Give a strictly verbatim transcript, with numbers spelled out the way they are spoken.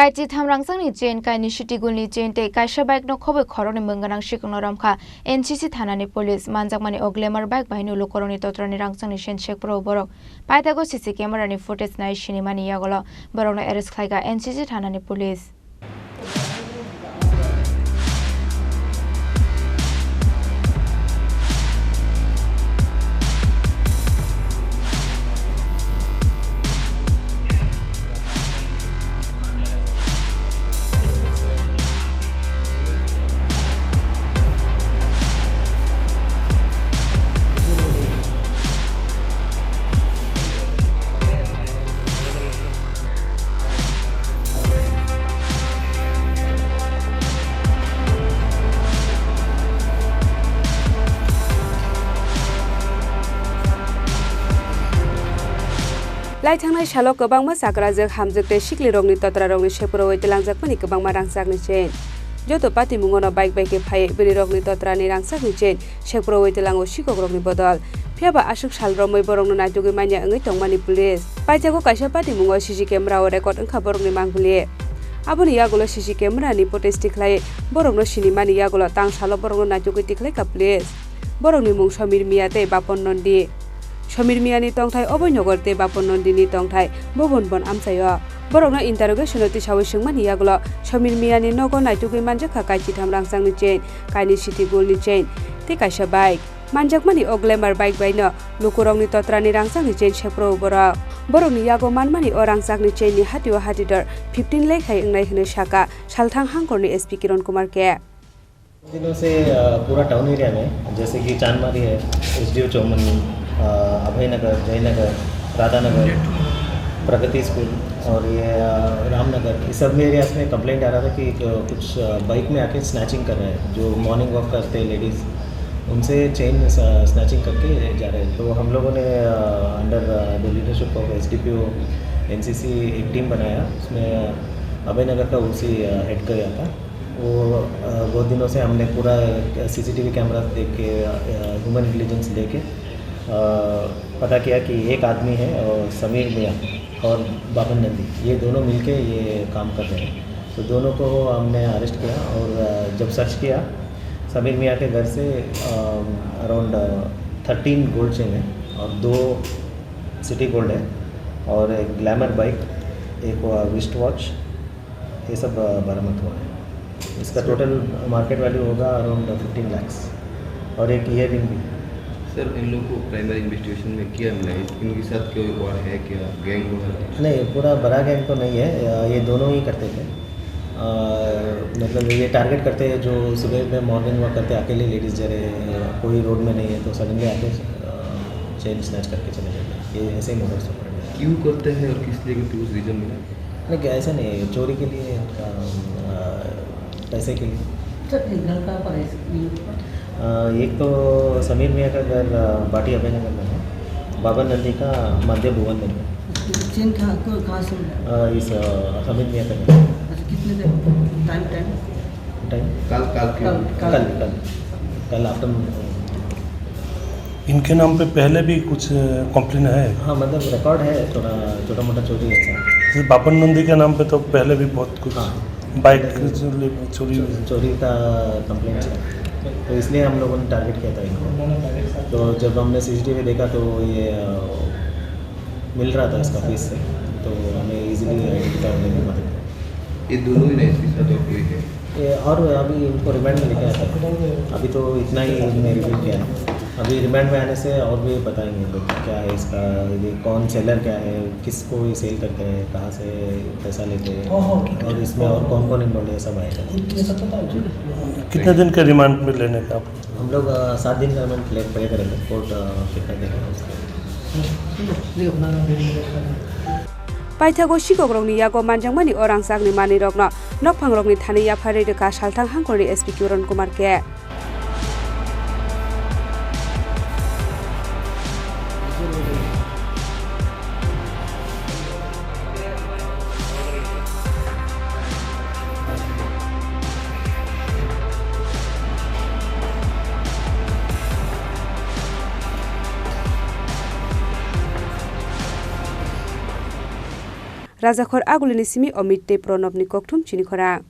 Kaitwi tham rangchakni chain, kainwi city gold ni chain tei kaisa bike no khobwi khoroknwi mwng gwnang swkangno romkha N C C thanani police. Manjakmani o glamour bike bai no lukurokni totrani rangchakni chain sekphuru borok. Paithago C C camera ni footage nai sinimani yagulo borokno arrest khlaikha N C C thanani police. Lai thangnai salo kwbangma chakrajwk, hamjwk tei siklirokni totrarokni sekphuru-ui twlangjakmani kwbangma rangchakni chain. Joto patimungono bike bai khe phaiwi bwrwirokni totrani rangchakni chain sekphuru-ui twlango sikokrokni bodol. Phiya ba aswk sal romwi borokno naitugwi manya wngwi tongmani police. Paithago kaisa patimungo C C camera-o record wngkha borokni mangpili. Aboni yagulo C C camera-ni footage tikhlai borokno sinimani yagulo tang salo borokno naitugwi tikhlaikha police. Borokni mung Somir Mia tei Bapon Nondi. Somir Miani tongthai Oboi Nogor tei Bapon Nondini tongthai Bobon Bon amchaio. Borokno interrogation-o tisaui swngmani yagulo Somir Miani nogo naitugwi manjakha kainwi chitham rangchakni chain, kainwi city gold-ni chain tei kaisa bike. Manjakmani o glamour bike bai no lukurokni totrani rangchakni chain sekphuru borok. Borokni yago manmani o rangchakni chain-ni hatio hatidor fifteen lakh hai wngnai hwnwi sakha Salthang Hangkorni S P Kiron Kumar K. दिनों से, अ, पूरा town area में, जैसे कि चांदमारी है, एसडीओ चौमनी, अ, अभय नगर, जयनगर, राधानगर, प्रगति स्कूल और ये, अ, रामनगर, ये सब में एरियाज में कंप्लेंट आ रहा था कि एक, अ, कुछ, अ, बाइक में आके स्नैचिंग कर रहे हैं, जो मॉर्निंग वॉक करते हैं लेडीज, उनसे चेन स-, स्नैचिंग करके जा रहे हैं। तो हम लोगों ने, अ, under, अ, the leadership of SDPO NCC एक टीम बनाया, उसमें अभय नगर का ओसी, अ, हेड किया था। वो, अ, बहुत दिनों से हमने पूरा सीसीटीवी कैमरास देख के, अ, ह्यूमन इंटेलिजेंस लेके, अ, पता किया कि एक आदमी है और समीर मियाँ और बाबन नंदी, ये दोनों मिलके ये काम कर रहे हैं। तो दोनों को हमने अरेस्ट किया और, अ, जब सर्च किया, समीर मियाँ के घर से, अ, अराउंड, अ, थर्टीन गोल्ड चेन है और दो सिटी गोल्ड है और एक ग्लैमर बाइक, एक, अ, रिस्ट वॉच, ये सब, अ, बरामद हुआ है। इसका टोटल मार्केट वैल्यू होगा अराउंड फिफ्टीन लाख्स और एक ईयररिंग भी। सर, इन लोगों को प्राइमरी इन्वेस्टिगेशन में क्या मिला है? इनके साथ कोई और है क्या? गैंग वगैरह कुछ? नहीं, पूरा बड़ा गैंग तो नहीं है, अ, ये दोनों ही करते थे। अ, मतलब ये टारगेट करते हैं जो सुबह में मॉर्निंग वॉक करते अकेले लेडीज जा रहे हैं, कोई रोड में नहीं है तो सडनली आके, अ, चेन स्नैच करके चले जाते हैं। ये ऐसे ही मोडस ऑपरेंडी है। क्यों करते हैं और किस लिए करते हैं, कुछ रीजन मिला? नहीं, क्या ऐसा नहीं है, चोरी के लिए, अ, अ, पैसे के लिए। सर, ये घर कहाँ पर है इस, इन लोगों का? अ, एक तो समीर मियाँ का घर, अ, बाटी अभय नगर में है, बाबा नंदी का माध्य भुवन में है। चेन कहाँ, को-, कहाँ से मिला? अ, इस, अ, समीर मियाँ का घर। अच्छा, कितने देर? Time, time? टाइम? कल, कल के कल, कल। कल, कल, कल आफ्टरनून। इनके नाम पे पहले भी कुछ कंप्लेन है? हाँ, मतलब रिकॉर्ड है, थोड़ा छोटा मोटा चोरी है सर। जैसे बापन नंदी के नाम पे तो पहले भी बहुत कुछ हाँ। बाइक चोरी हुई है। चोरी का कंप्लेंट है, तो इसलिए हम लोगों ने टारगेट किया था इनको। तो जब हमने सीसीटीवी देखा तो ये, अ, मिल रहा था इसका फेस से, तो हमें इजीली आइडेंटिफाई होने में मदद हुई। ये दोनों ही ना इसके साथ और कोई है? ये और अभी इनको रिमांड में लेके आया था। अभी तो इतना ही हमने रिवील किया है। अभी रिमांड में आने से और भी बताएंगे लोग क्या है इसका, ये कौन सेलर क्या है, किसको ये सेल करते हैं, कहाँ से पैसा लेते हैं और इसमें और कौन कौन इन्वॉल्व है, सब आएगा। कितने दिन के रिमांड में लेने का आप? हम लोग, अ, सात दिन का रिमांड प्ले, प्ले करेंगे, कोर्ट, अ, कितना देगा उसको। Paithago sikokrokni yago manjakmani o rangchakni manwirokno nokphangrokni thani yapharwi rwkha Salthang Hangkorni S P Kiron Kumar K. Rajakhor Agulini simi Omit tei Pranabni kokthum chini khora.